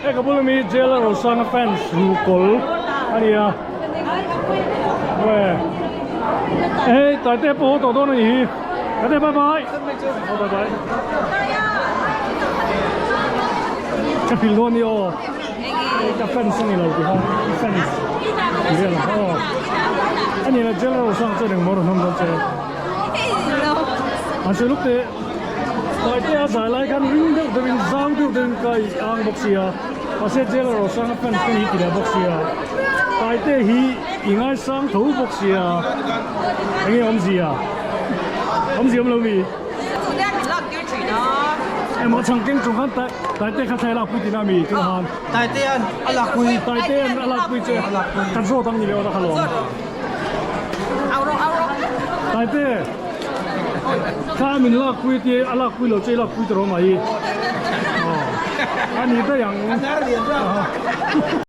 Hei ka bula mi Jailer Rosanga fans ruhkawl a ni a. Uwe. Hei Taite pawh haw tawh dawn a ni hi. Taite bye bye. Aw bye bye. Ka hrilh dawn a ni aw. Hei ka fans a ni lo tih kha i fans ti vel ang aw. A ni la Jailer Rosanga chuan engmaw rawn hnawm dawn che. An sawi luk teh. Taite a zai lai khan ring deuh deuhin zau deuh deuhin ka i ang bawk sia mahse jail erawh hrang a fans ka ni ti leh bawk sia Taite hi i ngaisang tho bawk sia enge awmzia awmzia awm lo mi emaw chhang keng chung khan Taite kha thla i lakpui tihna mi tunah khan Taite an a lakpui Taite an a lakpui che kan zawt ang ni leh awt a kha lawm. Taite Kha min lakpui te a lakpui lo che i lakpui ta rawh mai. Aw a ni daih ang.